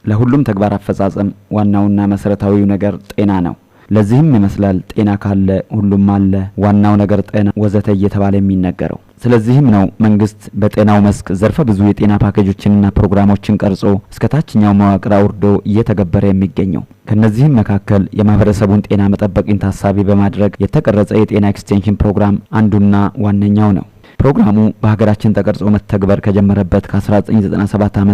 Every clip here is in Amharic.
ለሁሉም ተግባር አፈጻጸም ዋናውና መሰረታዊው ነገር ጤና ነው። ለዚህም ይመስላል ጤና ካለ ሁሉም አለ፣ ዋናው ነገር ጤና ወዘተ እየተባለ የሚነገረው። ስለዚህም ነው መንግስት በጤናው መስክ ዘርፈ ብዙ የጤና ፓኬጆችንና ፕሮግራሞችን ቀርጾ እስከ ታችኛው መዋቅር አውርዶ እየተገበረ የሚገኘው። ከነዚህም መካከል የማህበረሰቡን ጤና መጠበቅን ታሳቢ በማድረግ የተቀረጸ የጤና ኤክስቴንሽን ፕሮግራም አንዱና ዋነኛው ነው። ፕሮግራሙ በሀገራችን ተቀርጾ መተግበር ከጀመረበት ከ1997 ዓ.ም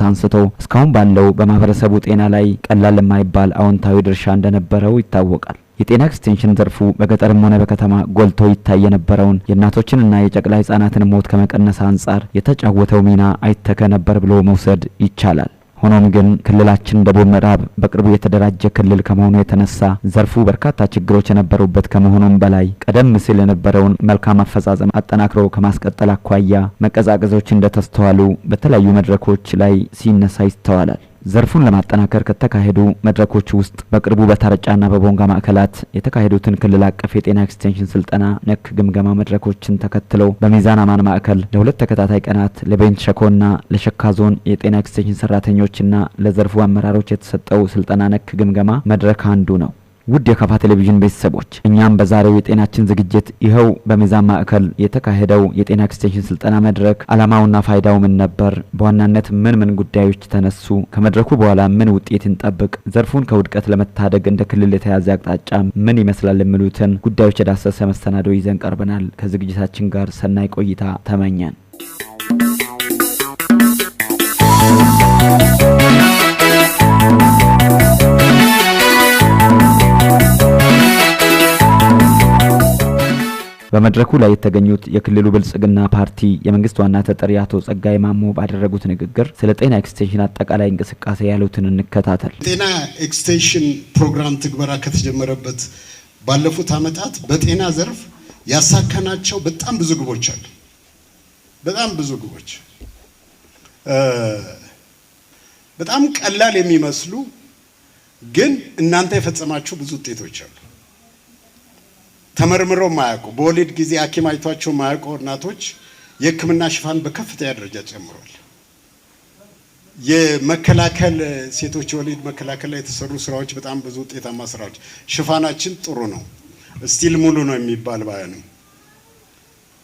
አንስቶ እስካሁን ባለው በማህበረሰቡ ጤና ላይ ቀላል የማይባል አዎንታዊ ድርሻ እንደነበረው ይታወቃል። የጤና ኤክስቴንሽን ዘርፉ በገጠርም ሆነ በከተማ ጎልቶ ይታይ የነበረውን የእናቶችንና የጨቅላ ህጻናትን ሞት ከመቀነስ አንጻር የተጫወተው ሚና አይተካ ነበር ብሎ መውሰድ ይቻላል። ሆኖም ግን ክልላችን ደቡብ ምዕራብ በቅርቡ የተደራጀ ክልል ከመሆኑ የተነሳ ዘርፉ በርካታ ችግሮች የነበሩበት ከመሆኑም በላይ ቀደም ሲል የነበረውን መልካም አፈጻጸም አጠናክሮ ከማስቀጠል አኳያ መቀዛቀዞች እንደተስተዋሉ በተለያዩ መድረኮች ላይ ሲነሳ ይስተዋላል። ዘርፉን ለማጠናከር ከተካሄዱ መድረኮች ውስጥ በቅርቡ በታርጫና በቦንጋ ማዕከላት የተካሄዱትን ክልል አቀፍ የጤና ኤክስቴንሽን ስልጠና ነክ ግምገማ መድረኮችን ተከትለው በሚዛን አማን ማዕከል ለሁለት ተከታታይ ቀናት ለቤንች ሸኮና ለሸካ ዞን የጤና ኤክስቴንሽን ሰራተኞችና ለዘርፉ አመራሮች የተሰጠው ስልጠና ነክ ግምገማ መድረክ አንዱ ነው። ውድ የካፋ ቴሌቪዥን ቤተሰቦች፣ እኛም በዛሬው የጤናችን ዝግጅት ይኸው በሚዛን ማዕከል የተካሄደው የጤና ኤክስቴንሽን ስልጠና መድረክ ዓላማውና ፋይዳው ምን ነበር? በዋናነት ምን ምን ጉዳዮች ተነሱ? ከመድረኩ በኋላ ምን ውጤት እንጠብቅ? ዘርፉን ከውድቀት ለመታደግ እንደ ክልል የተያዘ አቅጣጫ ምን ይመስላል? የሚሉትን ጉዳዮች የዳሰሰ መሰናዶ ይዘን ቀርበናል። ከዝግጅታችን ጋር ሰናይ ቆይታ ተመኘን። በመድረኩ ላይ የተገኙት የክልሉ ብልጽግና ፓርቲ የመንግስት ዋና ተጠሪ አቶ ጸጋይ ማሞ ባደረጉት ንግግር ስለ ጤና ኤክስቴንሽን አጠቃላይ እንቅስቃሴ ያሉትን እንከታተል። ጤና ኤክስቴንሽን ፕሮግራም ትግበራ ከተጀመረበት ባለፉት ዓመታት በጤና ዘርፍ ያሳካናቸው በጣም ብዙ ግቦች አሉ። በጣም ብዙ ግቦች፣ በጣም ቀላል የሚመስሉ ግን እናንተ የፈጸማችሁ ብዙ ውጤቶች አሉ። ተመርምረው ማያውቁ፣ በወሊድ ጊዜ ሐኪም አይቷቸው ማያውቁ እናቶች የሕክምና ሽፋን በከፍተኛ ደረጃ ጨምሯል። የመከላከል፣ ሴቶች የወሊድ መከላከል ላይ የተሰሩ ስራዎች በጣም ብዙ ውጤታማ ስራዎች፣ ሽፋናችን ጥሩ ነው። Still ሙሉ ነው የሚባል ባይሆንም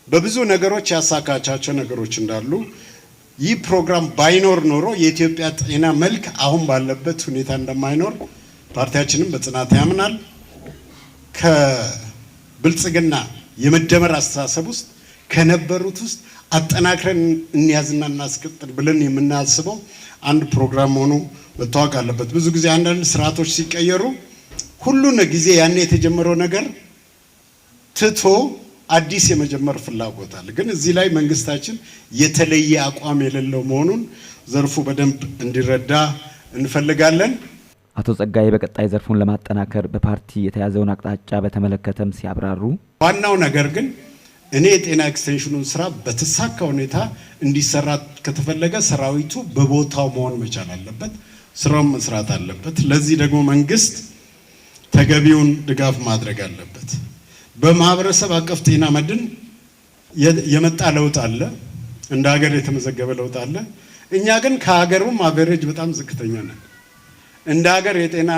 በብዙ ነገሮች ያሳካቻቸው ነገሮች እንዳሉ፣ ይህ ፕሮግራም ባይኖር ኖሮ የኢትዮጵያ ጤና መልክ አሁን ባለበት ሁኔታ እንደማይኖር ፓርቲያችንም በጽናት ያምናል። ከብልጽግና የመደመር አስተሳሰብ ውስጥ ከነበሩት ውስጥ አጠናክረን እንያዝና እናስቀጥል ብለን የምናስበው አንድ ፕሮግራም መሆኑ መታወቅ አለበት። ብዙ ጊዜ አንዳንድ ስርዓቶች ሲቀየሩ ሁሉን ጊዜ ያኔ የተጀመረው ነገር ትቶ አዲስ የመጀመር ፍላጎት አለ። ግን እዚህ ላይ መንግስታችን የተለየ አቋም የሌለው መሆኑን ዘርፉ በደንብ እንዲረዳ እንፈልጋለን። አቶ ጸጋዬ በቀጣይ ዘርፉን ለማጠናከር በፓርቲ የተያዘውን አቅጣጫ በተመለከተም ሲያብራሩ፣ ዋናው ነገር ግን እኔ የጤና ኤክስቴንሽኑን ስራ በተሳካ ሁኔታ እንዲሰራ ከተፈለገ ሰራዊቱ በቦታው መሆን መቻል አለበት፣ ስራውን መስራት አለበት። ለዚህ ደግሞ መንግስት ተገቢውን ድጋፍ ማድረግ አለበት። በማህበረሰብ አቀፍ ጤና መድን የመጣ ለውጥ አለ፣ እንደ ሀገር የተመዘገበ ለውጥ አለ። እኛ ግን ከሀገሩም average በጣም ዝቅተኛ ነን። እንደ ሀገር የጤና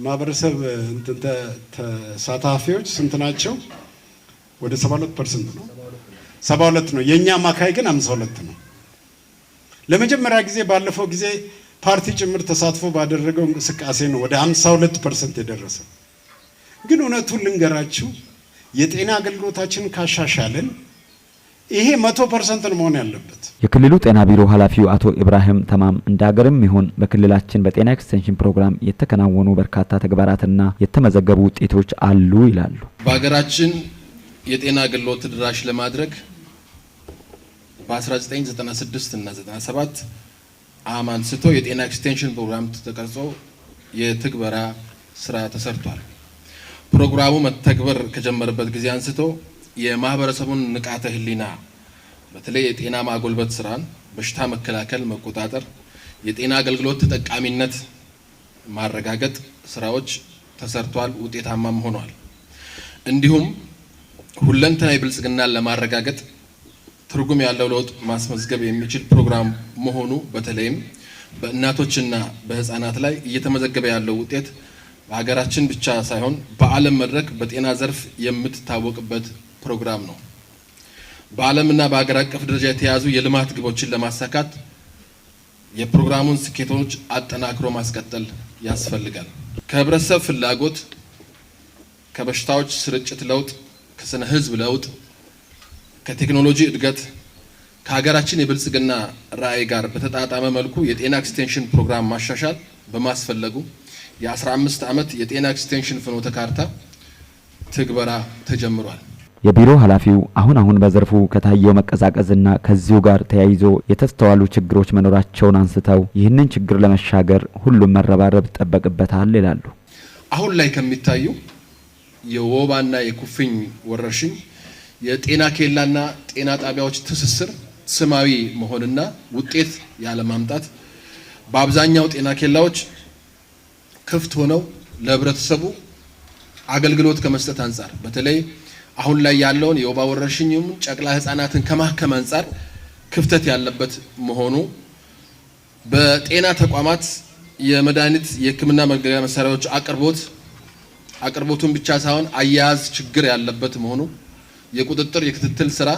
ማህበረሰብ ተሳታፊዎች ስንት ናቸው? ወደ 72% ነው፣ 72 ነው። የእኛ አማካይ ግን 52 ነው። ለመጀመሪያ ጊዜ ባለፈው ጊዜ ፓርቲ ጭምር ተሳትፎ ባደረገው እንቅስቃሴ ነው ወደ 52% የደረሰው። ግን እውነቱን ልንገራችሁ፣ የጤና አገልግሎታችንን ካሻሻልን ይሄ 100% ነው መሆን ያለበት። የክልሉ ጤና ቢሮ ኃላፊው አቶ ኢብራሂም ተማም እንደ ሀገርም ይሁን በክልላችን በጤና ኤክስቴንሽን ፕሮግራም የተከናወኑ በርካታ ተግባራትና የተመዘገቡ ውጤቶች አሉ ይላሉ። በሀገራችን የጤና አገልግሎት ተደራሽ ለማድረግ በ1996 እና 97 ዓ.ም አንስቶ የጤና ኤክስቴንሽን ፕሮግራም ተቀርጾ የትግበራ ስራ ተሰርቷል። ፕሮግራሙ መተግበር ከጀመረበት ጊዜ አንስቶ የማህበረሰቡን ንቃተ ህሊና በተለይ የጤና ማጎልበት ስራን፣ በሽታ መከላከል፣ መቆጣጠር፣ የጤና አገልግሎት ተጠቃሚነት ማረጋገጥ ስራዎች ተሰርቷል፣ ውጤታማም ሆኗል። እንዲሁም ሁለንተናዊ ብልጽግናን ለማረጋገጥ ትርጉም ያለው ለውጥ ማስመዝገብ የሚችል ፕሮግራም መሆኑ በተለይም በእናቶችና በህፃናት ላይ እየተመዘገበ ያለው ውጤት በሀገራችን ብቻ ሳይሆን በዓለም መድረክ በጤና ዘርፍ የምትታወቅበት ፕሮግራም ነው። በዓለምና በሀገር አቀፍ ደረጃ የተያዙ የልማት ግቦችን ለማሳካት የፕሮግራሙን ስኬቶች አጠናክሮ ማስቀጠል ያስፈልጋል። ከህብረተሰብ ፍላጎት፣ ከበሽታዎች ስርጭት ለውጥ፣ ከስነ ህዝብ ለውጥ፣ ከቴክኖሎጂ እድገት፣ ከሀገራችን የብልጽግና ራዕይ ጋር በተጣጣመ መልኩ የጤና ኤክስቴንሽን ፕሮግራም ማሻሻል በማስፈለጉ የ15 ዓመት የጤና ኤክስቴንሽን ፍኖተ ካርታ ትግበራ ተጀምሯል። የቢሮ ኃላፊው አሁን አሁን በዘርፉ ከታየው መቀዛቀዝና ከዚሁ ጋር ተያይዞ የተስተዋሉ ችግሮች መኖራቸውን አንስተው ይህንን ችግር ለመሻገር ሁሉም መረባረብ ይጠበቅበታል ይላሉ። አሁን ላይ ከሚታዩ የወባና የኩፍኝ ወረርሽኝ የጤና ኬላና ጤና ጣቢያዎች ትስስር ስማዊ መሆንና ውጤት ያለማምጣት፣ በአብዛኛው ጤና ኬላዎች ክፍት ሆነው ለህብረተሰቡ አገልግሎት ከመስጠት አንጻር፣ በተለይ አሁን ላይ ያለውን የወባ ወረርሽኝም ጨቅላ ህጻናትን ከማከም አንጻር ክፍተት ያለበት መሆኑ፣ በጤና ተቋማት የመድኃኒት የህክምና መገልገያ መሳሪያዎች አቅርቦቱን ብቻ ሳይሆን አያያዝ ችግር ያለበት መሆኑ፣ የቁጥጥር የክትትል ስራ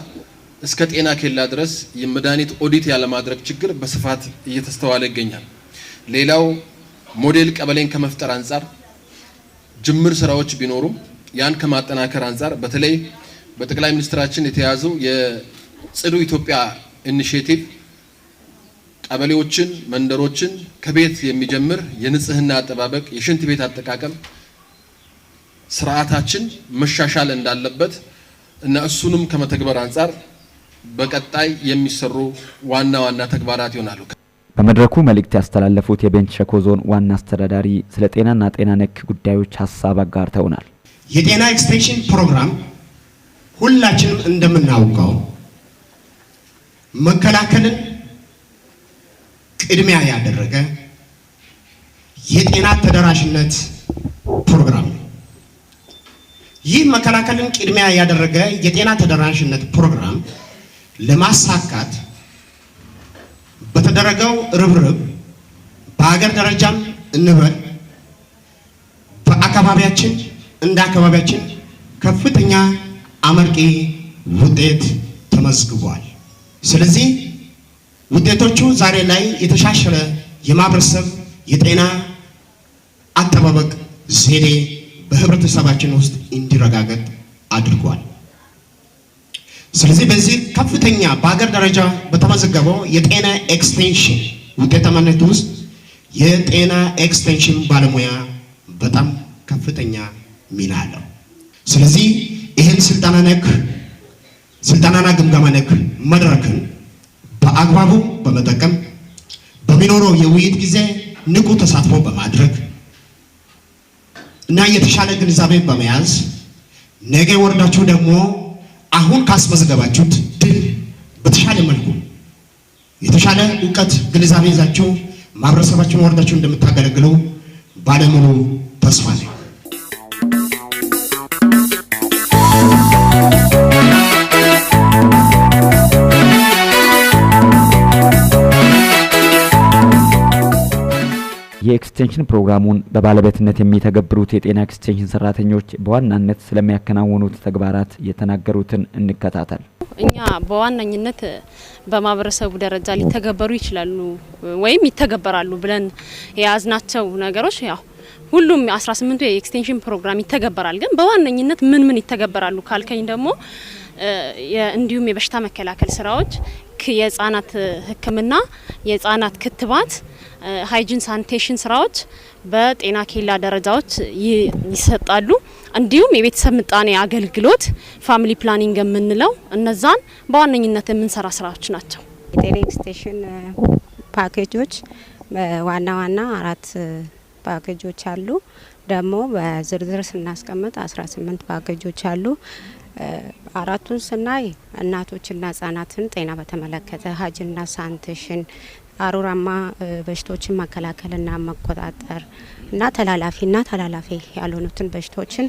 እስከ ጤና ኬላ ድረስ የመድኃኒት ኦዲት ያለማድረግ ችግር በስፋት እየተስተዋለ ይገኛል። ሌላው ሞዴል ቀበሌን ከመፍጠር አንጻር ጅምር ስራዎች ቢኖሩም ያን ከማጠናከር አንጻር በተለይ በጠቅላይ ሚኒስትራችን የተያዙ የጽዱ ኢትዮጵያ initiative ቀበሌዎችን፣ መንደሮችን ከቤት የሚጀምር የንጽህና አጠባበቅ፣ የሽንት ቤት አጠቃቀም ስርዓታችን መሻሻል እንዳለበት እና እሱንም ከመተግበር አንጻር በቀጣይ የሚሰሩ ዋና ዋና ተግባራት ይሆናሉ። በመድረኩ መልእክት ያስተላለፉት የቤንች ሸኮ ዞን ዋና አስተዳዳሪ ስለ ጤናና ጤና ነክ ጉዳዮች ሀሳብ አጋርተውናል። የጤና ኤክስቴንሽን ፕሮግራም ሁላችንም እንደምናውቀው መከላከልን ቅድሚያ ያደረገ የጤና ተደራሽነት ፕሮግራም ነው። ይህ መከላከልን ቅድሚያ ያደረገ የጤና ተደራሽነት ፕሮግራም ለማሳካት በተደረገው ርብርብ በሀገር ደረጃም እንበል በአካባቢያችን እንደ አካባቢያችን ከፍተኛ አመርቂ ውጤት ተመዝግቧል። ስለዚህ ውጤቶቹ ዛሬ ላይ የተሻሻለ የማህበረሰብ የጤና አጠባበቅ ዘዴ በህብረተሰባችን ውስጥ እንዲረጋገጥ አድርጓል። ስለዚህ በዚህ ከፍተኛ በሀገር ደረጃ በተመዘገበው የጤና ኤክስቴንሽን ውጤታማነት ውስጥ የጤና ኤክስቴንሽን ባለሙያ በጣም ከፍተኛ ሚና አለው። ስለዚህ ይህን ስልጠና ነክ ስልጠናና ግምገማ ነክ መድረክን በአግባቡ በመጠቀም በሚኖረው የውይይት ጊዜ ንቁ ተሳትፎ በማድረግ እና የተሻለ ግንዛቤ በመያዝ ነገ ወርዳችሁ ደግሞ አሁን ካስመዘገባችሁት ድል በተሻለ መልኩ የተሻለ እውቀት ግንዛቤ ይዛችሁ ማህበረሰባችሁን ወርዳችሁ እንደምታገለግሉ ባለሙሉ ተስፋ ነኝ። የኤክስቴንሽን ፕሮግራሙን በባለቤትነት የሚተገብሩት የጤና ኤክስቴንሽን ሰራተኞች በዋናነት ስለሚያከናውኑት ተግባራት የተናገሩትን እንከታተል። እኛ በዋነኝነት በማህበረሰቡ ደረጃ ሊተገበሩ ይችላሉ ወይም ይተገበራሉ ብለን የያዝናቸው ነገሮች ያው ሁሉም 18ቱ የኤክስቴንሽን ፕሮግራም ይተገበራል። ግን በዋነኝነት ምን ምን ይተገበራሉ ካልከኝ ደግሞ እንዲሁም የበሽታ መከላከል ስራዎች፣ የህጻናት ሕክምና፣ የህጻናት ክትባት፣ hygiene sanitation ስራዎች በጤና ኬላ ደረጃዎች ይሰጣሉ። እንዲሁም የቤተሰብ ምጣኔ አገልግሎት family planning የምንለው እነዛን በዋነኝነት የምንሰራ ስራዎች ናቸው። የጤና ኤክስቴንሽን ፓኬጆች ዋና ዋና አራት ፓኬጆች አሉ። ደግሞ በዝርዝር ስናስቀምጥ 18 ፓኬጆች አሉ። አራቱን ስናይ እናቶችና ህጻናትን ጤና በተመለከተ hygiene ና sanitation፣ አሩራማ በሽታዎችን መከላከልና መቆጣጠር እና ተላላፊና ተላላፊ ያልሆኑትን በሽታዎችን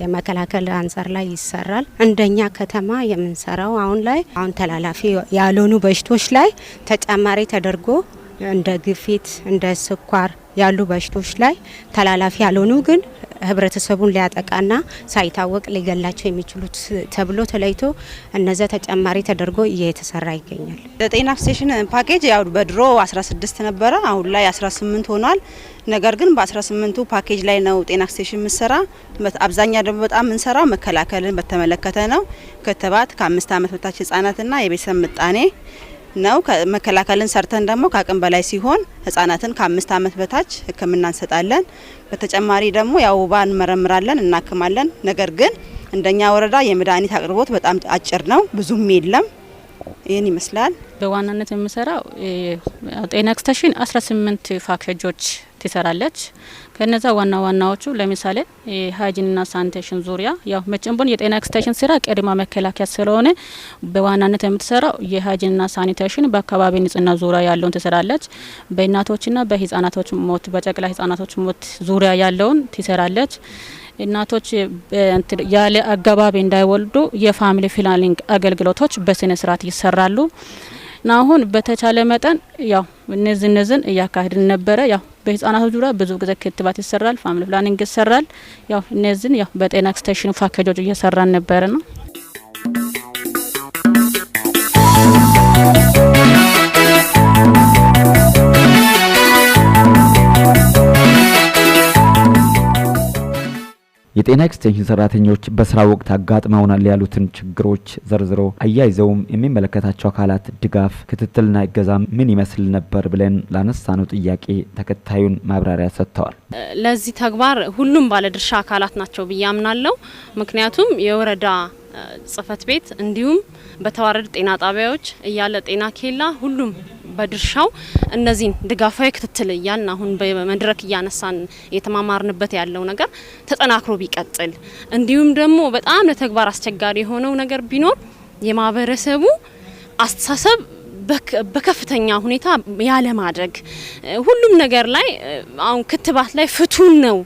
የመከላከል አንጻር ላይ ይሰራል። እንደኛ ከተማ የምንሰራው አሁን ላይ አሁን ተላላፊ ያልሆኑ በሽታዎች ላይ ተጨማሪ ተደርጎ እንደ ግፊት፣ እንደ ስኳር ያሉ በሽቶች ላይ ተላላፊ ያልሆኑ ግን ህብረተሰቡን ሊያጠቃና ሳይታወቅ ሊገላቸው የሚችሉት ተብሎ ተለይቶ እነዚያ ተጨማሪ ተደርጎ እየተሰራ ይገኛል። ለጤና ኤክስቴንሽን ፓኬጅ ያው በድሮ 16 ነበረ፣ አሁን ላይ 18 ሆኗል። ነገር ግን በ18ቱ ፓኬጅ ላይ ነው ጤና ኤክስቴንሽን የምንሰራ። አብዛኛ ደግሞ በጣም የምንሰራው መከላከልን በተመለከተ ነው። ክትባት፣ ከ5 ዓመት በታች ህጻናትና የቤተሰብ ምጣኔ ነው። መከላከልን ሰርተን ደግሞ ከአቅም በላይ ሲሆን ህጻናትን ከ5 ዓመት በታች ሕክምና እንሰጣለን። በተጨማሪ ደግሞ ያው ወባ እንመረምራለን፣ እናክማለን። ነገር ግን እንደኛ ወረዳ የመድኃኒት አቅርቦት በጣም አጭር ነው፣ ብዙም የለም። ይህን ይመስላል። በዋናነት የምሰራው ጤና ኤክስቴንሽን 18 ፓኬጆች ትሰራለች። ከነዛ ዋና ዋናዎቹ ለምሳሌ hygiene ና sanitation ዙሪያ፣ ያው መቼም ቢሆን የጤና ኤክስቴንሽን ስራ ቅድመ መከላከያ ስለሆነ በዋናነት የምትሰራው የ hygiene ና sanitation በአካባቢ ንጽህና ዙሪያ ያለውን ትሰራለች። በእናቶችና በህጻናቶች ሞት፣ በጨቅላ ህጻናቶች ሞት ዙሪያ ያለውን ትሰራለች። እናቶች ያለ አገባብ እንዳይወልዱ የ family planning አገልግሎቶች በስነ ስርዓት ይሰራሉ። ና አሁን በተቻለ መጠን ያው እነዚህን እያካሄድን ነበረ። ያው በህጻናቶች ዙሪያ ብዙ ጊዜ ክትባት ይሰራል፣ family planning ይሰራል። ያው እነዚህን ያው በጤና ኤክስቴንሽን ፓኬጆች እየሰራን ነበረ ነው። የጤና ኤክስቴንሽን ሰራተኞች በስራ ወቅት አጋጥመውናል ያሉትን ችግሮች ዘርዝሮ አያይዘውም የሚመለከታቸው አካላት ድጋፍ፣ ክትትልና እገዛ ምን ይመስል ነበር ብለን ላነሳነው ጥያቄ ተከታዩን ማብራሪያ ሰጥተዋል። ለዚህ ተግባር ሁሉም ባለድርሻ አካላት ናቸው ብዬ አምናለሁ። ምክንያቱም የወረዳ ጽህፈት ቤት እንዲሁም በተዋረድ ጤና ጣቢያዎች እያለ ጤና ኬላ ሁሉም በድርሻው እነዚህን ድጋፋዊ ክትትል እያልን አሁን በመድረክ እያነሳን የተማማርንበት ያለው ነገር ተጠናክሮ ቢቀጥል፣ እንዲሁም ደግሞ በጣም ለተግባር አስቸጋሪ የሆነው ነገር ቢኖር የማህበረሰቡ አስተሳሰብ በከፍተኛ ሁኔታ ያለማድረግ፣ ሁሉም ነገር ላይ አሁን ክትባት ላይ ፍቱን ነው፣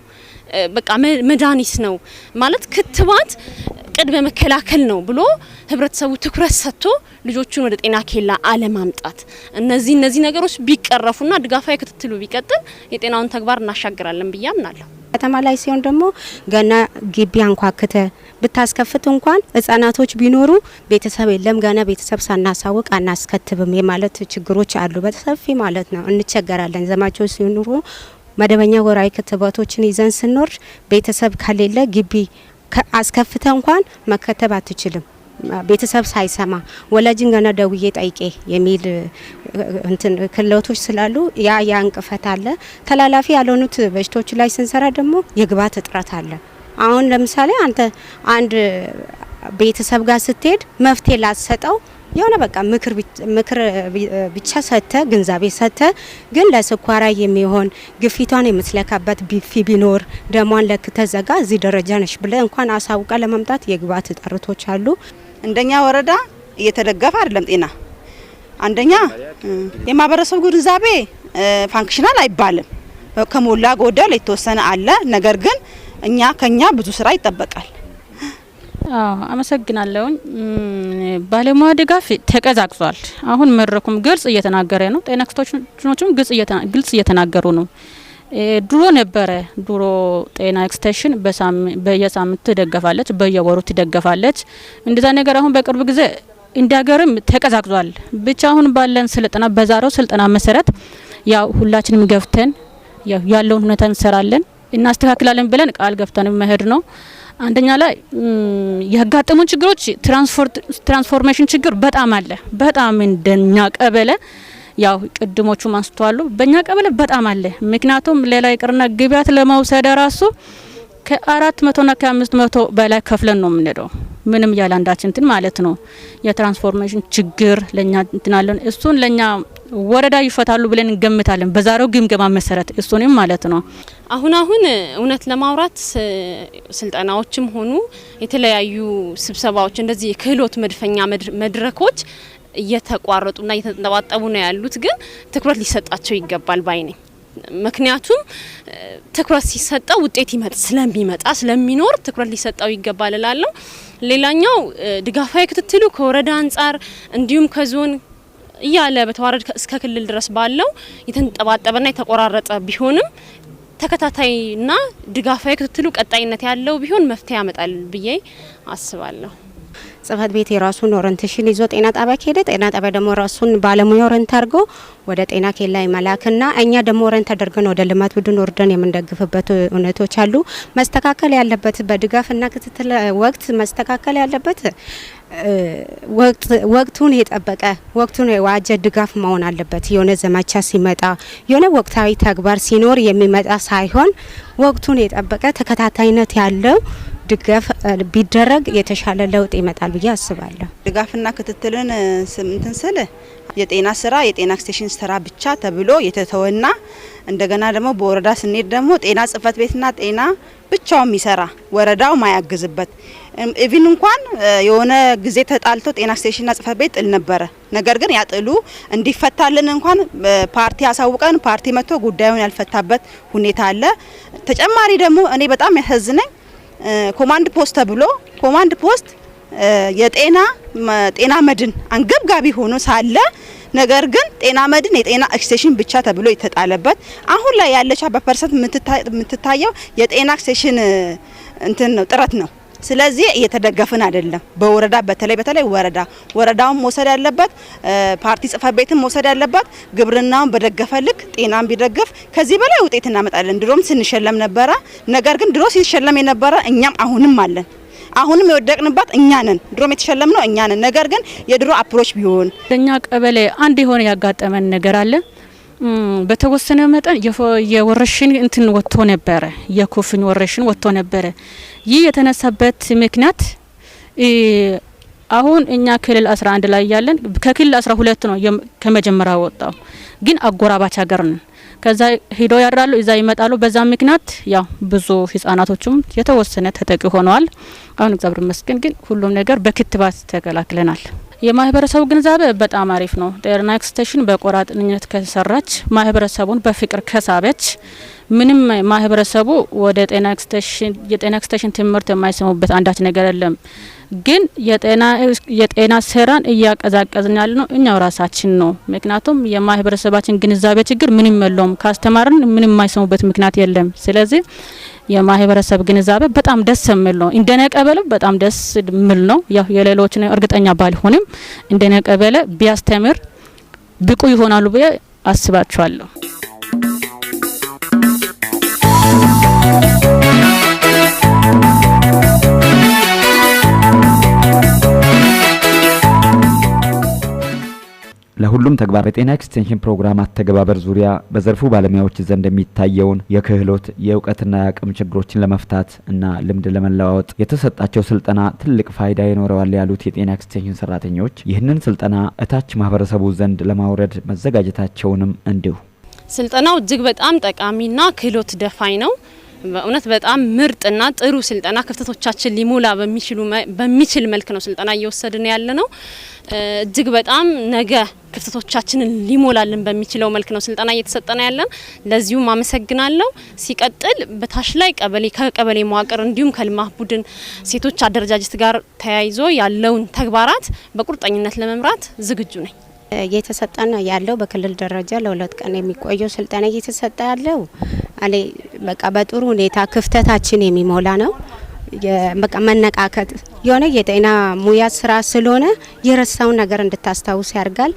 በቃ መድኃኒት ነው ማለት፣ ክትባት ቅድመ መከላከል ነው ብሎ ህብረተሰቡ ትኩረት ሰጥቶ ልጆቹን ወደ ጤና ኬላ አለማምጣት፣ እነዚህ ነገሮች ቢቀረፉና ድጋፋዊ ክትትሉ ቢቀጥል የጤናውን ተግባር እናሻግራለን ብዬ አምናለሁ። ከተማ ላይ ሲሆን ደግሞ ገና ግቢ አንኳክተ ብታስከፍት እንኳን ህጻናቶች ቢኖሩ ቤተሰብ የለም፣ ገና ቤተሰብ ሳናሳውቅ አናስከትብም የማለት ችግሮች አሉ፣ በሰፊ ማለት ነው። እንቸገራለን። ዘማቾች ሲኖሩ መደበኛ ወራዊ ክትባቶችን ይዘን ስንወርድ ቤተሰብ ከሌለ ግቢ አስከፍተ እንኳን መከተብ አትችልም። ቤተሰብ ሳይሰማ ወላጅን ገና ደውዬ ጠይቄ የሚል እንትን ክለቶች ስላሉ ያ እንቅፈት አለ። ተላላፊ ያልሆኑት በሽታዎች ላይ ስንሰራ ደግሞ የግብዓት እጥረት አለ። አሁን ለምሳሌ አንተ አንድ ቤተሰብ ጋር ስትሄድ መፍትሄ ላትሰጠው የሆነ በቃ ምክር ብቻ ሰጥተ፣ ግንዛቤ ሰጥተ፣ ግን ለስኳራ የሚሆን ግፊቷን የምትለካበት ቢፊ ቢኖር፣ ደሟን ለክተ ዘጋ እዚህ ደረጃ ነሽ ብለ እንኳን አሳውቃ ለመምጣት የግብዓት እጥረቶች አሉ። እንደኛ ወረዳ እየተደገፈ አይደለም ጤና። አንደኛ የማህበረሰቡ ግንዛቤ functional አይባልም። ከሞላ ጎደል የተወሰነ አለ። ነገር ግን ከኛ ብዙ ስራ ይጠበቃል። አመሰግናለሁኝ። ባለሙያ ድጋፍ ተቀዛቅዟል። አሁን መድረኩም ግልጽ እየተናገረ ነው። ጤና ኤክስቴንሽኖችም ግልጽ እየተናገሩ ነው። ድሮ ነበረ፣ ድሮ ጤና ኤክስቴንሽን በየሳምንቱ ትደገፋለች፣ በየወሩ ትደገፋለች። እንደዛ ነገር አሁን በቅርብ ጊዜ እንደ ሀገርም ተቀዛቅዟል። ብቻ አሁን ባለን ስልጠና፣ በዛሬው ስልጠና መሰረት ያው ሁላችንም ገብተን ያው ያለውን ሁኔታ እንሰራለን፣ እናስተካክላለን ብለን ቃል ገብተን መሄድ ነው። አንደኛ ላይ ያጋጠሙን ችግሮች transportation ችግር በጣም አለ። በጣም እንደኛ ቀበሌ ያው ቅድሞቹም አንስተዋሉ። በእኛ ቀበሌ በጣም አለ። ምክንያቱም ሌላ ይቅርና ግብዓት ለመውሰድ ራሱ ከ400ና ከ500 በላይ ከፍለን ነው የምንሄደው። ምንም ያለ አንዳች እንትን ማለት ነው። የ transportation ችግር ለኛ እንትን አለን። እሱን ለኛ ወረዳ ይፈታሉ ብለን እንገምታለን። በዛሬው ግምገማ መሰረት እሱንም ማለት ነው። አሁን አሁን እውነት ለማውራት ስልጠናዎችም ሆኑ የተለያዩ ስብሰባዎች፣ እንደዚህ የክህሎት መድፈኛ መድረኮች እየተቋረጡና እየተንጠባጠቡ ነው ያሉት። ግን ትኩረት ሊሰጣቸው ይገባል ባይ ነኝ። ምክንያቱም ትኩረት ሲሰጠው ውጤት ስለሚመጣ፣ ስለሚኖር ትኩረት ሊሰጠው ይገባል እላለሁ። ሌላኛው ድጋፋዊ ክትትሉ ከወረዳ አንጻር እንዲሁም ከዞን እያለ በተዋረድ እስከ ክልል ድረስ ባለው የተንጠባጠበና የተቆራረጠ ቢሆንም ተከታታይና ድጋፋዊ ክትትሉ ቀጣይነት ያለው ቢሆን መፍትሄ ያመጣል ብዬ አስባለሁ። ጽህፈት ቤት የራሱን orientation ይዞ ጤና ጣቢያ ከሄደ፣ ጤና ጣቢያ ደግሞ ራሱን ባለሙያ orient አድርጎ ወደ ጤና ኬላ መላክና እኛ ደግሞ orient አድርገን ወደ ልማት ቡድን ወርደን የምንደግፍበት እውነቶች አሉ። መስተካከል ያለበት በድጋፍና ክትትል ወቅት መስተካከል ያለበት ወቅቱን የጠበቀ፣ ወቅቱን የዋጀ ድጋፍ መሆን አለበት። የሆነ ዘመቻ ሲመጣ፣ የሆነ ወቅታዊ ተግባር ሲኖር የሚመጣ ሳይሆን ወቅቱን የጠበቀ ተከታታይነት ያለው ድጋፍ ቢደረግ የተሻለ ለውጥ ይመጣል ብዬ አስባለሁ። ድጋፍና ክትትልን እንትን ስል የጤና ስራ የጤና ኤክስቴንሽን ስራ ብቻ ተብሎ የተተወና እንደገና ደግሞ በወረዳ ስንሄድ ደግሞ ጤና ጽህፈት ቤትና ጤና ብቻው የሚሰራ፣ ወረዳው ማያግዝበት፣ even እንኳን የሆነ ጊዜ ተጣልቶ ጤና ኤክስቴንሽንና ጽህፈት ቤት ጥል ነበረ። ነገር ግን ያ ጥሉ እንዲፈታልን እንኳን ፓርቲ አሳውቀን ፓርቲ መጥቶ ጉዳዩን ያልፈታበት ሁኔታ አለ። ተጨማሪ ደግሞ እኔ በጣም ያሳዝነኝ ኮማንድ ፖስት ተብሎ ኮማንድ ፖስት የጤና ጤና መድን አንገብጋቢ ሆኖ ሳለ ነገር ግን ጤና መድን የጤና ኤክስቴንሽን ብቻ ተብሎ የተጣለበት፣ አሁን ላይ ያለቻ በ percent የምትታየው የጤና ኤክስቴንሽን እንትን ነው፣ ጥረት ነው። ስለዚህ እየተደገፍን አይደለም። በወረዳ በተለይ በተለይ ወረዳውን መውሰድ ያለበት፣ ፓርቲ ጽህፈት ቤትን መውሰድ ያለበት፣ ግብርናውን በደገፈ ልክ ጤናን ቢደግፍ ከዚህ በላይ ውጤት እናመጣለን። ድሮም ስንሸለም ነበረ። ነገር ግን ድሮ ሲሸለም የነበረ እኛም አሁንም አለን። አሁንም የወደቅንባት እኛ ነን። ድሮም የተሸለምነው እኛ ነን። ነገር ግን የድሮ approach ቢሆን ለኛ ቀበሌ አንድ የሆነ ያጋጠመን ነገር አለ። በተወሰነ መጠን የወረርሽኝ እንትን ወጥቶ ነበረ፣ የኩፍኝ ወረርሽኝ ወጥቶ ነበረ። ይህ የተነሳበት ምክንያት አሁን እኛ ክልል 11 ላይ ያለን ከክልል 12 ነው ከመጀመሪያ ወጣው፣ ግን አጎራባች ሀገር ነን። ከዛ ሂዶ ያድራሉ፣ እዛ ይመጣሉ። በዛ ምክንያት ያው ብዙ ህጻናቶችም የተወሰነ ተጠቂ ሆነዋል። አሁን እግዚአብሔር ይመስገን ግን ሁሉም ነገር በክትባት ተከላክለናል። የማህበረሰቡ ግንዛቤ በጣም አሪፍ ነው። ጤና ኤክስቴንሽን በቆራጥነት ከሰራች፣ ማህበረሰቡን በፍቅር ከሳበች ምንም ማህበረሰቡ ወደ ጤና ኤክስቴንሽን የጤና ኤክስቴንሽን ትምህርት የማይሰሙበት አንዳች ነገር የለም። ግን የጤና ስራን እያቀዛቀዝን ያለ ነው እኛው ራሳችን ነው። ምክንያቱም የማህበረሰባችን ግንዛቤ ችግር ምንም የለውም። ካስተማርን ምንም የማይሰሙበት ምክንያት የለም። ስለዚህ የማህበረሰብ ግንዛቤ በጣም ደስ የሚል ነው። እንደኔ ቀበሌ በጣም ደስ የሚል ነው። ያው የሌሎችን እርግጠኛ ባልሆንም እንደኔ ቀበሌ ቢያስተምር ብቁ ይሆናሉ ብዬ አስባቸዋለሁ። ለሁሉም ተግባር በጤና ኤክስቴንሽን ፕሮግራም አተገባበር ዙሪያ በዘርፉ ባለሙያዎች ዘንድ የሚታየውን የክህሎት፣ የእውቀትና የአቅም ችግሮችን ለመፍታት እና ልምድ ለመለዋወጥ የተሰጣቸው ስልጠና ትልቅ ፋይዳ ይኖረዋል ያሉት የጤና ኤክስቴንሽን ሰራተኞች ይህንን ስልጠና እታች ማህበረሰቡ ዘንድ ለማውረድ መዘጋጀታቸውንም እንዲሁ። ስልጠናው እጅግ በጣም ጠቃሚና ክህሎት ደፋኝ ነው። በእውነት በጣም ምርጥና ጥሩ ስልጠና፣ ክፍተቶቻችን ሊሞላ በሚችል መልክ ነው ስልጠና እየወሰድን ያለ ነው። እጅግ በጣም ነገ ክፍተቶቻችንን ሊሞላልን በሚችለው መልክ ነው ስልጠና እየተሰጠነ ያለን። ለዚሁም አመሰግናለሁ። ሲቀጥል በታች ላይ ቀበሌ ከቀበሌ መዋቅር እንዲሁም ከልማት ቡድን ሴቶች አደረጃጀት ጋር ተያይዞ ያለውን ተግባራት በቁርጠኝነት ለመምራት ዝግጁ ነኝ። እየተሰጠነ ያለው በክልል ደረጃ ለ2 ቀን የሚቆየው ስልጠና እየተሰጠ ያለው እኔ በቃ በጥሩ ሁኔታ ክፍተታችን የሚሞላ ነው። በቃ መነቃከት የሆነ የጤና ሙያ ስራ ስለሆነ የረሳውን ነገር እንድታስታውስ ያደርጋል።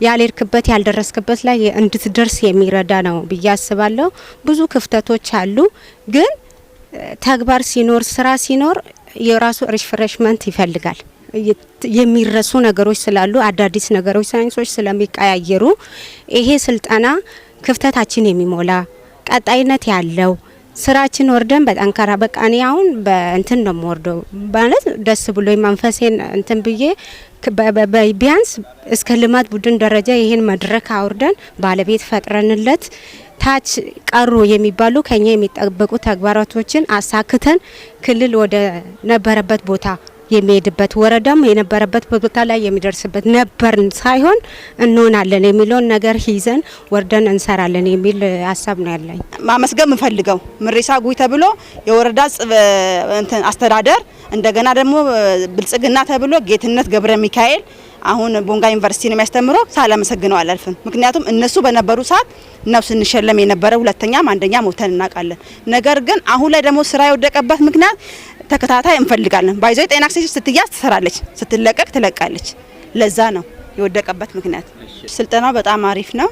ያልሄድክበት ያልደረስክበት ላይ እንድትደርስ የሚረዳ ነው ብዬ አስባለሁ። ብዙ ክፍተቶች አሉ፣ ግን ተግባር ሲኖር፣ ስራ ሲኖር የራሱ refreshment ይፈልጋል። የሚረሱ ነገሮች ስላሉ፣ አዳዲስ ነገሮች ሳይንሶች ስለሚቀያየሩ ይሄ ስልጠና ክፍተታችን የሚሞላ፣ ቀጣይነት ያለው፣ ስራችን ወርደን በጠንካራ፣ በቃ እኔ አሁን በእንትን ነው የምወርደው፣ ማለት ደስ ብሎኝ መንፈሴን እንትን ብዬ ቢያንስ እስከ ልማት ቡድን ደረጃ ይሄን መድረክ አውርደን ባለቤት ፈጥረንለት ታች ቀሩ የሚባሉ ከኛ የሚጠበቁ ተግባራቶችን አሳክተን ክልል ወደ ነበረበት ቦታ የሚሄድበት፣ ወረዳም የነበረበት ቦታ ላይ የሚደርስበት፣ ነበርን ሳይሆን እንሆናለን የሚለውን ነገር ይዘን ወርደን እንሰራለን የሚል ሀሳብ ነው ያለኝ። ማመስገን የምፈልገው ምሬሳ ጉይ ተብሎ የወረዳ እንትን አስተዳደር፣ እንደገና ደግሞ ብልጽግና ተብሎ ጌትነት ገብረ ሚካኤል። አሁን ቦንጋ ዩኒቨርሲቲ ነው የሚያስተምረው። ሳላመሰግነው አላልፍም። ምክንያቱም እነሱ በነበሩ ሰዓት ነው ስንሸለም የነበረ፣ ሁለተኛም አንደኛ ወጥተን እናውቃለን። ነገር ግን አሁን ላይ ደግሞ ስራ የወደቀበት ምክንያት ተከታታይ እንፈልጋለን። By the way ጤና ኤክስቴንሽን ስትያዝ ትሰራለች፣ ስትለቀቅ ትለቃለች። ለዛ ነው የወደቀበት ምክንያት። ስልጠናው በጣም አሪፍ ነው።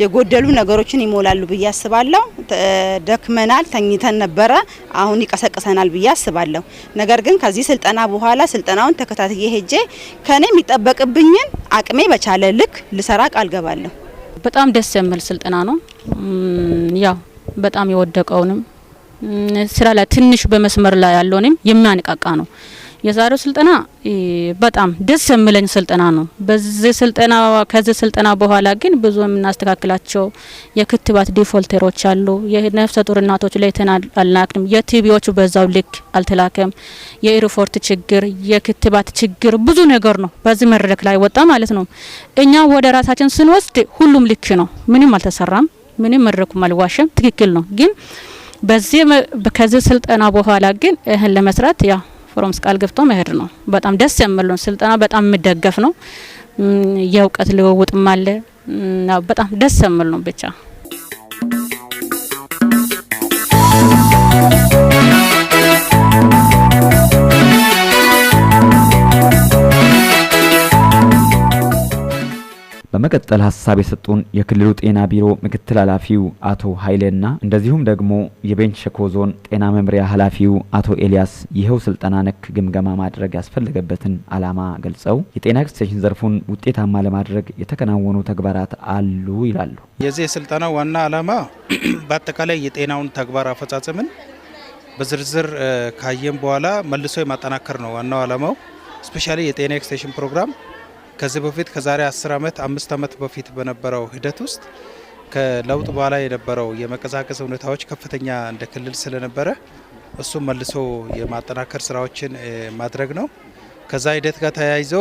የጎደሉ ነገሮችን ይሞላሉ ብዬ አስባለሁ። ደክመናል፣ ተኝተን ነበረ። አሁን ይቀሰቅሰናል ብዬ አስባለሁ። ነገር ግን ከዚህ ስልጠና በኋላ ስልጠናውን ተከታትዬ ሄጄ ከኔ የሚጠበቅብኝን አቅሜ በቻለ ልክ ልሰራ ቃል ገባለሁ። በጣም ደስ የሚል ስልጠና ነው። ያው በጣም የወደቀውንም ስራ ላይ ትንሽ በመስመር ላይ ያለውንም የሚያነቃቃ ነው። የዛሬው ስልጠና በጣም ደስ የሚለኝ ስልጠና ነው። በዚህ ስልጠና ከዚህ ስልጠና በኋላ ግን ብዙ የምናስተካክላቸው የክትባት defaulter ኦች አሉ። የነፍሰ ጡር እናቶች ለይተን አልላክንም። የ TB ዎቹ በዛው ልክ አልተላከም። የኤርፖርት ችግር፣ የክትባት ችግር ብዙ ነገር ነው በዚህ መድረክ ላይ ወጣ ማለት ነው። እኛ ወደ ራሳችን ስንወስድ ሁሉም ልክ ነው። ምንም አልተሰራም። ምንም መድረኩም አልዋሸም። ትክክል ነው። ግን በዚህ ከዚህ ስልጠና በኋላ ግን ይህን ለመስራት ያው promise ቃል ገብቶ መሄድ ነው። በጣም ደስ የሚል ነው ስልጠና፣ በጣም የሚደገፍ ነው። የእውቀት ልውውጥም አለ። በጣም ደስ የሚል ነው ብቻ። በመቀጠል ሀሳብ የሰጡን የክልሉ ጤና ቢሮ ምክትል ኃላፊው አቶ ኃይሌና እንደዚሁም ደግሞ የቤንች ሸኮ ዞን ጤና መምሪያ ኃላፊው አቶ ኤልያስ ይኸው ስልጠና ነክ ግምገማ ማድረግ ያስፈለገበትን ዓላማ ገልጸው የጤና ኤክስቴንሽን ዘርፉን ውጤታማ ለማድረግ የተከናወኑ ተግባራት አሉ ይላሉ። የዚህ የስልጠና ዋና ዓላማ በአጠቃላይ የጤናውን ተግባር አፈጻጸምን በዝርዝር ካየን በኋላ መልሶ የማጠናከር ነው ዋናው ዓላማው። Specially የጤና ኤክስቴንሽን ፕሮግራም ከዚህ በፊት ከዛሬ 10 ዓመት፣ 5 ዓመት በፊት በነበረው ሂደት ውስጥ ከለውጥ በኋላ የነበረው የመቀዛቀዝ ሁኔታዎች ከፍተኛ እንደ ክልል ስለነበረ እሱም መልሶ የማጠናከር ስራዎችን ማድረግ ነው። ከዛ ሂደት ጋር ተያይዞ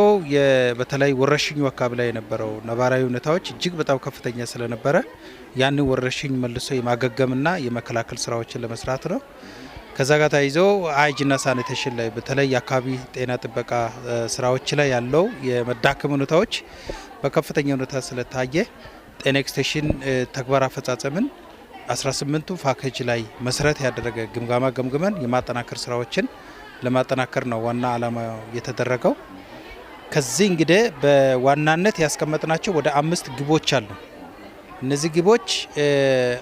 በተለይ ወረርሽኙ አካባቢ ላይ የነበረው ነባራዊ ሁኔታዎች እጅግ በጣም ከፍተኛ ስለነበረ ያንን ወረርሽኝ መልሶ የማገገምና የመከላከል ስራዎችን ለመስራት ነው። ከዛ ጋር ተያይዞ hygiene ና sanitation ላይ፣ በተለይ የአካባቢ ጤና ጥበቃ ስራዎች ላይ ያለው የመዳከም ሁኔታዎች በከፍተኛ ሁኔታ ስለታየ ጤና ኤክስቴንሽን ተግባር አፈጻጸምን 18ቱ ፓኬጅ ላይ መሰረት ያደረገ ግምገማ ገምግመን የማጠናከር ስራዎችን ለማጠናከር ነው ዋና ዓላማ የተደረገው። ከዚህ እንግዲህ በዋናነት ያስቀመጥናቸው ወደ አምስት ግቦች አሉ። እነዚህ ግቦች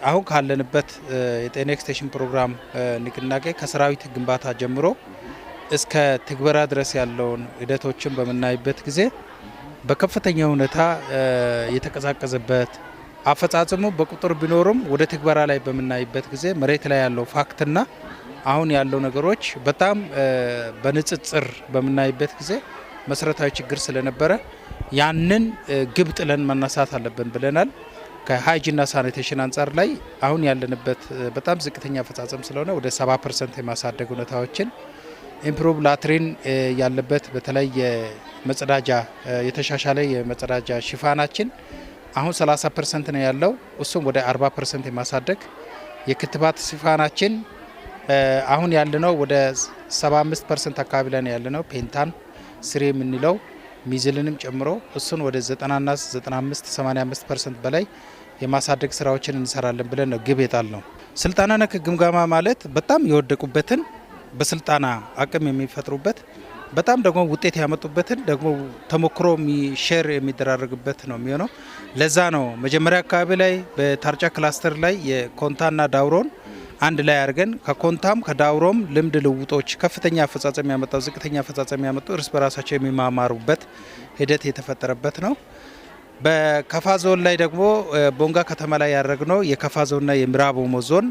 አሁን ካለንበት የጤና ኤክስቴንሽን ፕሮግራም ንቅናቄ ከሰራዊት ግንባታ ጀምሮ እስከ ትግበራ ድረስ ያለውን ሂደቶችን በምናይበት ጊዜ በከፍተኛ ሁኔታ የተቀዛቀዘበት፣ አፈጻጸሙ በቁጥር ቢኖርም ወደ ትግበራ ላይ በምናይበት ጊዜ መሬት ላይ ያለው fact ና አሁን ያለው ነገሮች በጣም በንጽጽር በምናይበት ጊዜ መሰረታዊ ችግር ስለነበረ ያንን ግብ ጥለን መነሳት አለብን ብለናል። ከ hygiene ና sanitation አንጻር ላይ አሁን ያለንበት በጣም ዝቅተኛ አፈጻጸም ስለሆነ ወደ 70% የማሳደግ ሁኔታዎችን፣ improve latrine ያለበት፣ በተለይ የመጸዳጃ የተሻሻለ የመጸዳጃ ሽፋናችን አሁን 30% ነው ያለው፣ እሱም ወደ 40% የማሳደግ፣ የክትባት ሽፋናችን አሁን ያለነው ወደ 75% አካባቢ ላይ ነው ያለነው፣ Penta 3 የምንለው measles ንም ጨምሮ እሱን ወደ 90ና 95 85% በላይ የማሳደግ ስራዎችን እንሰራለን ብለን ነው ግብ የጣልነው። ስልጠና ነክ ግምገማ ማለት በጣም የወደቁበትን በስልጠና አቅም የሚፈጥሩበት፣ በጣም ደግሞ ውጤት ያመጡበትን ደግሞ ተሞክሮ share የሚደራረግበት ነው የሚሆነው። ለዛ ነው መጀመሪያ አካባቢ ላይ በታርጫ cluster ላይ የኮንታና ዳውሮን አንድ ላይ አድርገን ከኮንታም ከዳውሮም ልምድ ልውጦች ከፍተኛ አፈጻጸም ያመጣው፣ ዝቅተኛ አፈጻጸም ያመጡ እርስ በራሳቸው የሚማማሩበት ሂደት የተፈጠረበት ነው። በከፋ ዞን ላይ ደግሞ ቦንጋ ከተማ ላይ ያደረግነው የከፋ ዞንና የምዕራብ ኦሞ ዞን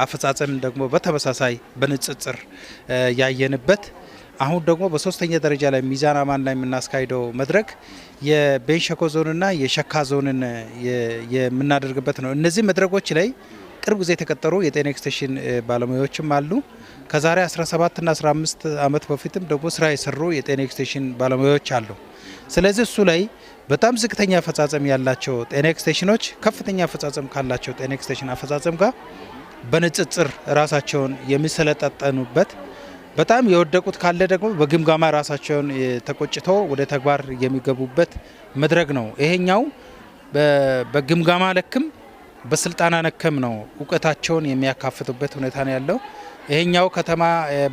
አፈጻጸም ደግሞ በተመሳሳይ በንጽጽር ያየንበት፣ አሁን ደግሞ በሶስተኛ ደረጃ ላይ ሚዛን አማን ላይ የምናስካሂደው መድረክ የቤንች ሸኮ ዞንና የሸካ ዞንን የምናደርግበት ነው። እነዚህ መድረኮች ላይ ቅርብ ጊዜ የተቀጠሩ የጤና ኤክስቴንሽን ባለሙያዎችም አሉ። ከዛሬ 17ና 15 ዓመት በፊትም ደግሞ ስራ የሰሩ የጤና ኤክስቴንሽን ባለሙያዎች አሉ። ስለዚህ እሱ ላይ በጣም ዝቅተኛ አፈጻጸም ያላቸው ጤና ኤክስቴንሽኖች ከፍተኛ አፈጻጸም ካላቸው ጤና ኤክስቴንሽን አፈጻጸም ጋር በንጽጽር ራሳቸውን የሚሰለጣጠኑበት፣ በጣም የወደቁት ካለ ደግሞ በግምገማ ራሳቸውን ተቆጭተው ወደ ተግባር የሚገቡበት መድረክ ነው። ይሄኛው በግምገማ ነክም በስልጠና ነክም ነው እውቀታቸውን የሚያካፍቱበት ሁኔታ ነው ያለው። ይሄኛው ከተማ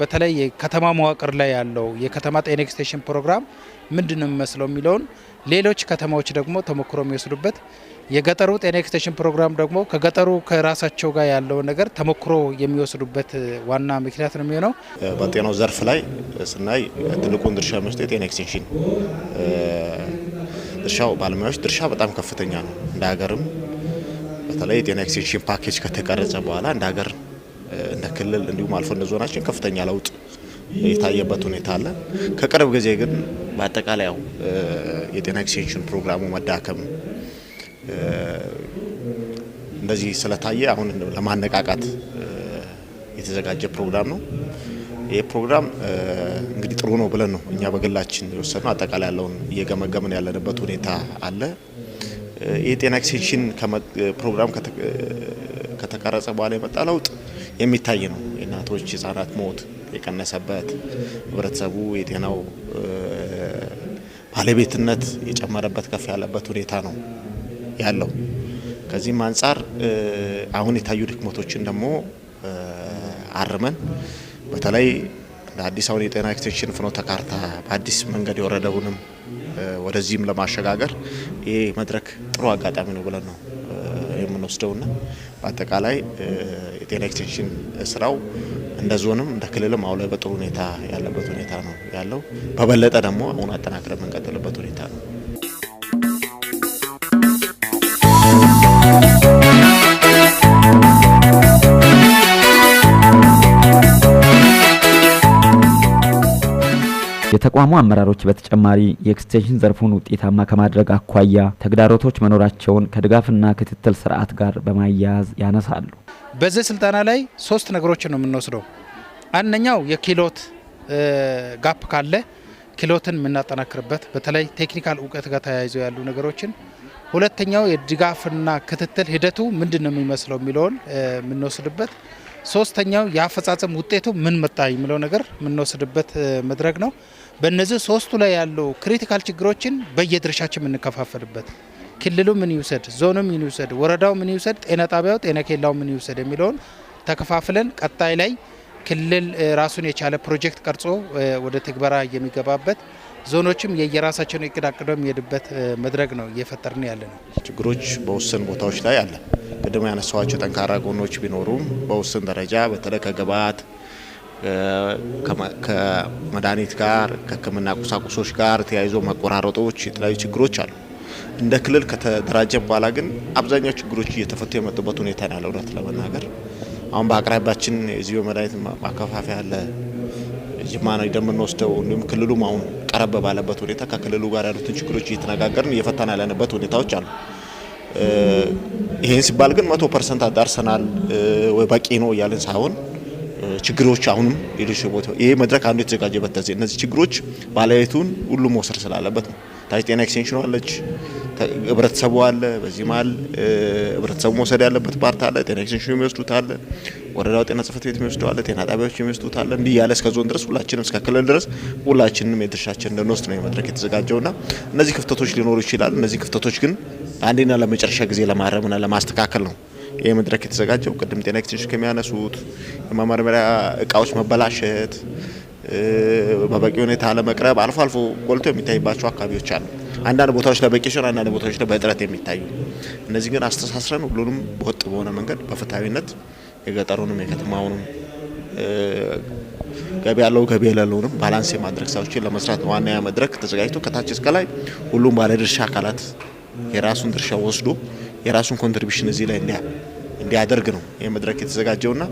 በተለይ የከተማ መዋቅር ላይ ያለው የከተማ ጤና ኤክስቴንሽን ፕሮግራም ምንድነው የሚመስለው የሚለውን ሌሎች ከተማዎች ደግሞ ተሞክሮ የሚወስዱበት፣ የገጠሩ ጤና ኤክስቴንሽን ፕሮግራም ደግሞ ከገጠሩ ከራሳቸው ጋር ያለው ነገር ተሞክሮ የሚወስዱበት ዋና ምክንያት ነው የሚሆነው። በጤናው ዘርፍ ላይ ስናይ ትልቁን ድርሻ የሚወስደው የጤና ኤክስቴንሽን ድርሻው ባለሙያዎች ድርሻ በጣም ከፍተኛ ነው። እንደ ሀገርም በተለይ የጤና ኤክስቴንሽን ፓኬጅ ከተቀረጸ በኋላ እንደ ሀገር፣ እንደ ክልል እንዲሁም አልፎ እንደ ዞናችን ከፍተኛ ለውጥ የታየበት ሁኔታ አለ። ከቅርብ ጊዜ ግን በአጠቃላይ ያው የጤና ኤክስቴንሽን ፕሮግራሙ መዳከም እንደዚህ ስለታየ አሁን ለማነቃቃት የተዘጋጀ ፕሮግራም ነው። ይህ ፕሮግራም እንግዲህ ጥሩ ነው ብለን ነው እኛ በግላችን የወሰድነው። አጠቃላይ ያለውን እየገመገምን ያለንበት ሁኔታ አለ። የጤና ኤክስቴንሽን ፕሮግራም ከተቀረጸ በኋላ የመጣ ለውጥ የሚታይ ነው። የእናቶች ህጻናት ሞት የቀነሰበት፣ ህብረተሰቡ የጤናው ባለቤትነት የጨመረበት ከፍ ያለበት ሁኔታ ነው ያለው። ከዚህም አንጻር አሁን የታዩ ድክመቶችን ደግሞ አርመን በተለይ አዲስ አሁን የጤና ኤክስቴንሽን ፍኖተ ካርታ በአዲስ መንገድ የወረደውንም ወደዚህም ለማሸጋገር ይህ መድረክ ጥሩ አጋጣሚ ነው ብለን ነው የምንወስደውና በአጠቃላይ የጤና ኤክስቴንሽን ስራው እንደ ዞንም እንደ ክልልም አሁን ላይ በጥሩ ሁኔታ ያለበት ሁኔታ ነው ያለው። በበለጠ ደግሞ አሁን አጠናክረን የምንቀጥልበት ሁኔታ ነው። የተቋሙ አመራሮች በተጨማሪ የኤክስቴንሽን ዘርፉን ውጤታማ ከማድረግ አኳያ ተግዳሮቶች መኖራቸውን ከድጋፍና ክትትል ስርዓት ጋር በማያያዝ ያነሳሉ። በዚህ ስልጠና ላይ ሶስት ነገሮችን ነው የምንወስደው። አንደኛው የክህሎት gap ካለ ክህሎትን የምናጠናክርበት፣ በተለይ technical እውቀት ጋር ተያይዘው ያሉ ነገሮችን። ሁለተኛው የድጋፍና ክትትል ሂደቱ ምንድን ነው የሚመስለው የሚለውን የምንወስድበት፣ ሶስተኛው የአፈጻጸም ውጤቱ ምን መጣ የሚለው ነገር የምንወስድበት መድረክ ነው። በእነዚህ ሶስቱ ላይ ያሉ critical ችግሮችን በየድርሻችን የምንከፋፈልበት፣ ክልሉ ምን ይውሰድ፣ ዞኑ ምን ይውሰድ፣ ወረዳው ምን ይውሰድ፣ ጤና ጣቢያው፣ ጤና ኬላው ምን ይውሰድ የሚለውን ተከፋፍለን ቀጣይ ላይ ክልል ራሱን የቻለ ፕሮጀክት ቀርጾ ወደ ትግበራ የሚገባበት፣ ዞኖችም የየራሳቸውን እቅድ አቅደው የሚሄዱበት መድረክ ነው እየፈጠርን ያለ ነው። ችግሮች በውስን ቦታዎች ላይ አለ። ቅድም ያነሳኋቸው ጠንካራ ጎኖች ቢኖሩም በውስን ደረጃ በተለይ ከግብዓት፣ ከመድኃኒት ጋር፣ ከሕክምና ቁሳቁሶች ጋር ተያይዞ መቆራረጦች፣ የተለያዩ ችግሮች አሉ። እንደ ክልል ከተደራጀ በኋላ ግን አብዛኛው ችግሮች እየተፈቱ የመጡበት ሁኔታ ነው ያለው። እውነት ለመናገር አሁን በአቅራቢያችን የዚሁ መድኃኒት ማከፋፈያ አለ፣ ጅማ ነው እንደምንወስደው። እንዲሁም ክልሉም አሁን ቀረብ ባለበት ሁኔታ ከክልሉ ጋር ያሉትን ችግሮች እየተነጋገርን እየፈታን ያለንበት ሁኔታዎች አሉ። ይሄን ሲባል ግን 100% አዳርሰናል ወይ በቂ ነው እያልን ሳይሆን ችግሮች አሁንም ሌሎች ቦታ ይሄ መድረክ አንዱ የተዘጋጀበት ተዚህ እነዚህ ችግሮች ባለቤቱን ሁሉም መውሰድ ስላለበት ነው። ታች ጤና ኤክስቴንሽኑ አለች፣ ህብረተሰቡ አለ። በዚህ መሀል ህብረተሰቡ መውሰድ ያለበት part አለ፣ ጤና ኤክስቴንሽኑ የሚወስዱት አለ፣ ወረዳው ጤና ጽሕፈት ቤት የሚወስደው አለ፣ ጤና ጣቢያዎች የሚወስዱት አለ። እንዲህ ያለ እስከ ዞን ድረስ ሁላችንም እስከ ክልል ድረስ ሁላችንም የድርሻችን እንድንወስድ ነው መድረክ የተዘጋጀውና እነዚህ ክፍተቶች ሊኖሩ ይችላል። እነዚህ ክፍተቶች ግን አንዴና ለመጨረሻ ጊዜ ለማረምና ለማስተካከል ነው ይህ መድረክ የተዘጋጀው። ቅድም ጤና ኤክስቴንሽን ከሚያነሱት የመመርመሪያ እቃዎች መበላሸት፣ በበቂ ሁኔታ አለመቅረብ አልፎ አልፎ ጎልቶ የሚታይባቸው አካባቢዎች አሉ። አንዳንድ ቦታዎች ላይ በቂ ሲሆን፣ አንዳንድ ቦታዎች ላይ በእጥረት የሚታዩ፣ እነዚህ ግን አስተሳስረን ሁሉንም ወጥ በሆነ መንገድ በፍትሐዊነት የገጠሩንም የከተማውንም ገቢ ያለው ገቢ የሌለውንም balance የማድረግ ስራዎችን ለመስራት ነው ዋና ያ መድረክ ተዘጋጅቶ ከታች እስከ ላይ ሁሉም ባለድርሻ አካላት የራሱን ድርሻ ወስዶ የራሱን contribution እዚህ ላይ እንዲያደርግ ነው ይህ መድረክ የተዘጋጀውና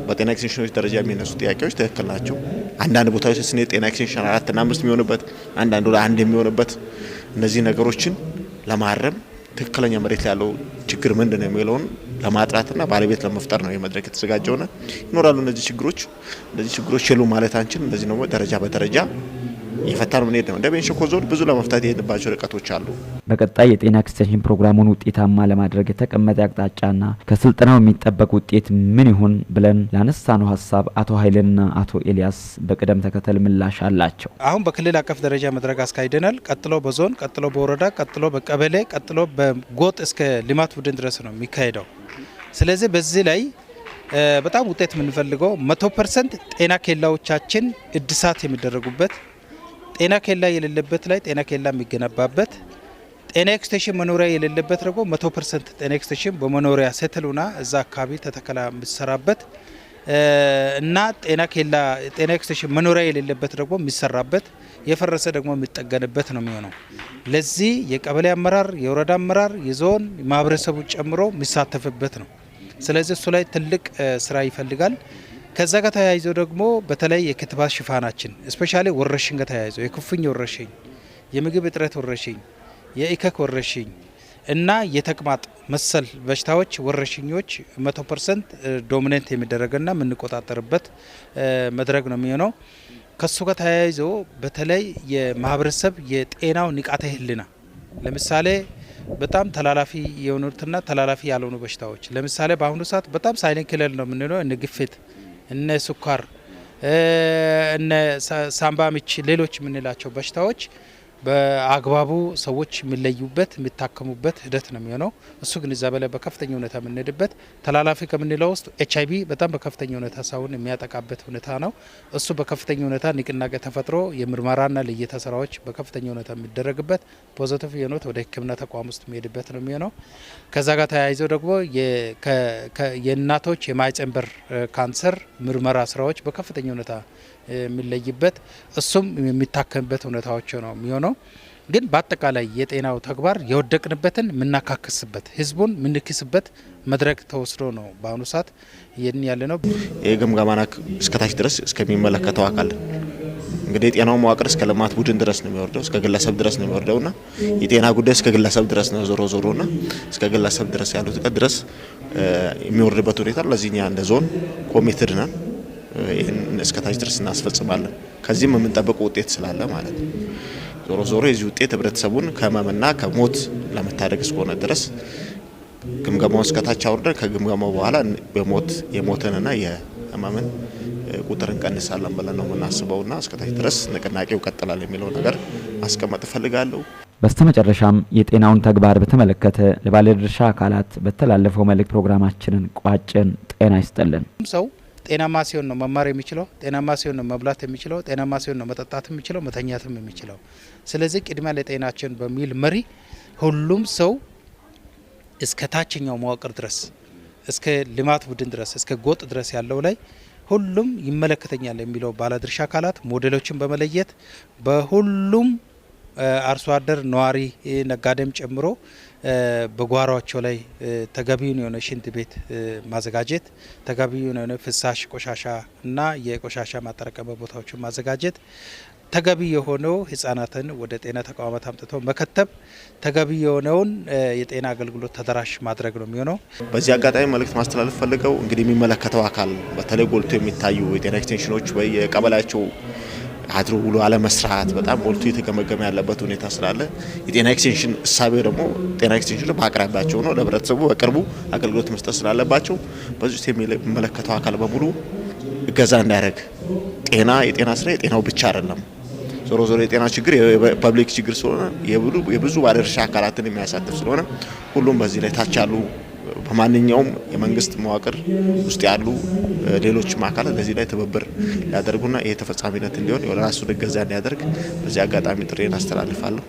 በጤና ኤክስቴንሽኖች ደረጃ የሚነሱ ጥያቄዎች ትክክል ናቸው። አንዳንድ ቦታዎች ስንሄድ ጤና ኤክስቴንሽን 4 እና 5 የሚሆንበት፣ አንዳንዱ ላይ 1 የሚሆንበት፣ እነዚህ ነገሮችን ለማረም ትክክለኛ መሬት ላይ ያለው ችግር ምንድን ነው የሚለውን ለማጥራትና ባለቤት ለመፍጠር ነው የመድረክ የተዘጋጀውና ይኖራሉ እነዚህ ችግሮች። እነዚህ ችግሮች የሉም ማለት አንችልም። እነዚህ ደግሞ ደረጃ በደረጃ እየፈታን ምንሄድ ነው። እንደ ቤንች ሸኮ ዞን ብዙ ለመፍታት የሄድንባቸው ርቀቶች አሉ። በቀጣይ የጤና ኤክስቴንሽን ፕሮግራሙን ውጤታማ ለማድረግ የተቀመጠ አቅጣጫና ከስልጠናው የሚጠበቅ ውጤት ምን ይሁን ብለን ላነሳነው ሀሳብ አቶ ኃይሌና አቶ ኤልያስ በቅደም ተከተል ምላሽ አላቸው። አሁን በክልል አቀፍ ደረጃ መድረክ አስካሂደናል። ቀጥሎ በዞን፣ ቀጥሎ በወረዳ፣ ቀጥሎ በቀበሌ፣ ቀጥሎ በጎጥ እስከ ልማት ቡድን ድረስ ነው የሚካሄደው። ስለዚህ በዚህ ላይ በጣም ውጤት የምንፈልገው 100% ጤና ኬላዎቻችን እድሳት የሚደረጉበት፣ ጤና ኬላ የሌለበት ላይ ጤና ኬላ የሚገነባበት፣ ጤና ኤክስቴንሽን መኖሪያ የሌለበት ደግሞ 100% ጤና ኤክስቴንሽን በመኖሪያ settle ሆና እዛ አካባቢ ተተከላ የሚሰራበት እና ጤና ኬላ ጤና ኤክስቴንሽን መኖሪያ የሌለበት ደግሞ የሚሰራበት፣ የፈረሰ ደግሞ የሚጠገንበት ነው የሚሆነው። ለዚህ የቀበሌ አመራር፣ የወረዳ አመራር፣ የዞን ማህበረሰቡ ጨምሮ የሚሳተፍበት ነው። ስለዚህ እሱ ላይ ትልቅ ስራ ይፈልጋል። ከዛ ጋር ተያይዞ ደግሞ በተለይ የክትባት ሽፋናችን especially ወረርሽኝ ጋር ተያይዞ የኩፍኝ ወረርሽኝ፣ የምግብ እጥረት ወረርሽኝ፣ የኢከክ ወረርሽኝ እና የተቅማጥ መሰል በሽታዎች ወረርሽኞች 100% dominant የሚደረግና የምንቆጣጠርበት መድረክ ነው የሚሆነው። ከሱ ጋር ተያይዞ በተለይ የማህበረሰብ የጤናው ንቃተ ህሊና፣ ለምሳሌ በጣም ተላላፊ የሆኑትና ተላላፊ ያልሆኑ በሽታዎች፣ ለምሳሌ በአሁኑ ሰዓት በጣም silent killer ነው የምንለው እነ ግፊት፣ እነ ስኳር፣ እነ ሳምባ ምች፣ ሌሎች የምንላቸው በሽታዎች በአግባቡ ሰዎች የሚለዩበት የሚታከሙበት ሂደት ነው የሚሆነው። እሱ ግንዛቤ ላይ በከፍተኛ ሁኔታ የምንሄድበት፣ ተላላፊ ከምንለው ውስጥ ኤችአይቪ በጣም በከፍተኛ ሁኔታ ሰውን የሚያጠቃበት ሁኔታ ነው። እሱ በከፍተኛ ሁኔታ ንቅናቄ ተፈጥሮ የምርመራና ልየታ ስራዎች በከፍተኛ ሁኔታ የሚደረግበት፣ positive የሆኑት ወደ ሕክምና ተቋም ውስጥ የሚሄድበት ነው የሚሆነው። ከዛ ጋር ተያይዘው ደግሞ የእናቶች የማህጸን በር ካንሰር ምርመራ ስራዎች በከፍተኛ ሁኔታ የሚለይበት፣ እሱም የሚታከምበት ሁኔታዎች ነው የሚሆነው። ግን በአጠቃላይ የጤናው ተግባር የወደቅንበትን የምናካክስበት፣ ህዝቡን የምንክስበት መድረክ ተወስዶ ነው በአሁኑ ሰዓት ይህን ያለ ነው። ይህ ግምገማና እስከታች ድረስ እስከሚመለከተው አካል እንግዲህ የጤናው መዋቅር እስከ ልማት ቡድን ድረስ ነው የሚወርደው፣ እስከ ግለሰብ ድረስ ነው የሚወርደውና የጤና ጉዳይ እስከ ግለሰብ ድረስ ነው ዞሮ ዞሮና እስከ ግለሰብ ድረስ ያሉት ቀን ድረስ የሚወርድበት ሁኔታ ለዚህኛ እንደ ዞን committed ነን። ይህን እስከታች ድረስ እናስፈጽማለን። ከዚህም የምንጠብቀው ውጤት ስላለ ማለት ነው። ዞሮ ዞሮ የዚህ ውጤት ህብረተሰቡን ከህመምና ከሞት ለመታደግ እስከሆነ ድረስ ግምገማውን እስከታች አውርደን ከግምገማው በኋላ በሞት የሞትንና የህመምን ቁጥር እንቀንሳለን ብለን ነው የምናስበውና እስከታች ድረስ ንቅናቄው ይቀጥላል የሚለው ነገር ማስቀመጥ እፈልጋለሁ። በስተመጨረሻም የጤናውን ተግባር በተመለከተ ለባለድርሻ አካላት በተላለፈው መልእክት ፕሮግራማችንን ቋጭን። ጤና ይስጥልን። ሰው ጤናማ ሲሆን ነው መማር የሚችለው፣ ጤናማ ሲሆን ነው መብላት የሚችለው፣ ጤናማ ሲሆን ነው መጠጣት የሚችለው፣ መተኛትም የሚችለው። ስለዚህ ቅድሚያ ለጤናችን በሚል መሪ ሁሉም ሰው እስከ ታችኛው መዋቅር ድረስ፣ እስከ ልማት ቡድን ድረስ፣ እስከ ጎጥ ድረስ ያለው ላይ ሁሉም ይመለከተኛል የሚለው ባለድርሻ አካላት ሞዴሎችን በመለየት በሁሉም አርሶ አደር፣ ነዋሪ፣ ነጋዴም ጨምሮ በጓሯቸው ላይ ተገቢውን የሆነ ሽንት ቤት ማዘጋጀት፣ ተገቢውን የሆነ ፍሳሽ ቆሻሻ እና የቆሻሻ ማጠራቀሚያ ቦታዎችን ማዘጋጀት፣ ተገቢ የሆነው ህጻናትን ወደ ጤና ተቋማት አምጥቶ መከተብ፣ ተገቢ የሆነውን የጤና አገልግሎት ተደራሽ ማድረግ ነው የሚሆነው። በዚህ አጋጣሚ መልእክት ማስተላለፍ ፈልገው እንግዲህ የሚመለከተው አካል በተለይ ጎልቶ የሚታዩ የጤና ኤክስቴንሽኖች በየቀበሌያቸው አድሮ ውሎ አለመስራት በጣም ጎልቶ የተገመገመ ያለበት ሁኔታ ስላለ፣ የጤና ኤክስቴንሽን እሳቤው ደግሞ ጤና ኤክስቴንሽን በአቅራቢያቸው ነው፣ ለህብረተሰቡ በቅርቡ አገልግሎት መስጠት ስላለባቸው በዚህ ውስጥ የሚመለከተው አካል በሙሉ እገዛ እንዲያደርግ። ጤና የጤና ስራ የጤናው ብቻ አይደለም። ዞሮ ዞሮ የጤና ችግር የ public ችግር ስለሆነ የብዙ ባለድርሻ አካላትን የሚያሳትፍ ስለሆነ ሁሉም በዚህ ላይ ታች ያሉ በማንኛውም የመንግስት መዋቅር ውስጥ ያሉ ሌሎችም አካላት ለዚህ ላይ ትብብር ሊያደርጉና ይሄ ተፈጻሚነት እንዲሆን የራሱን እገዛ እንዲያደርግ በዚህ አጋጣሚ ጥሪዬን አስተላልፋለሁ።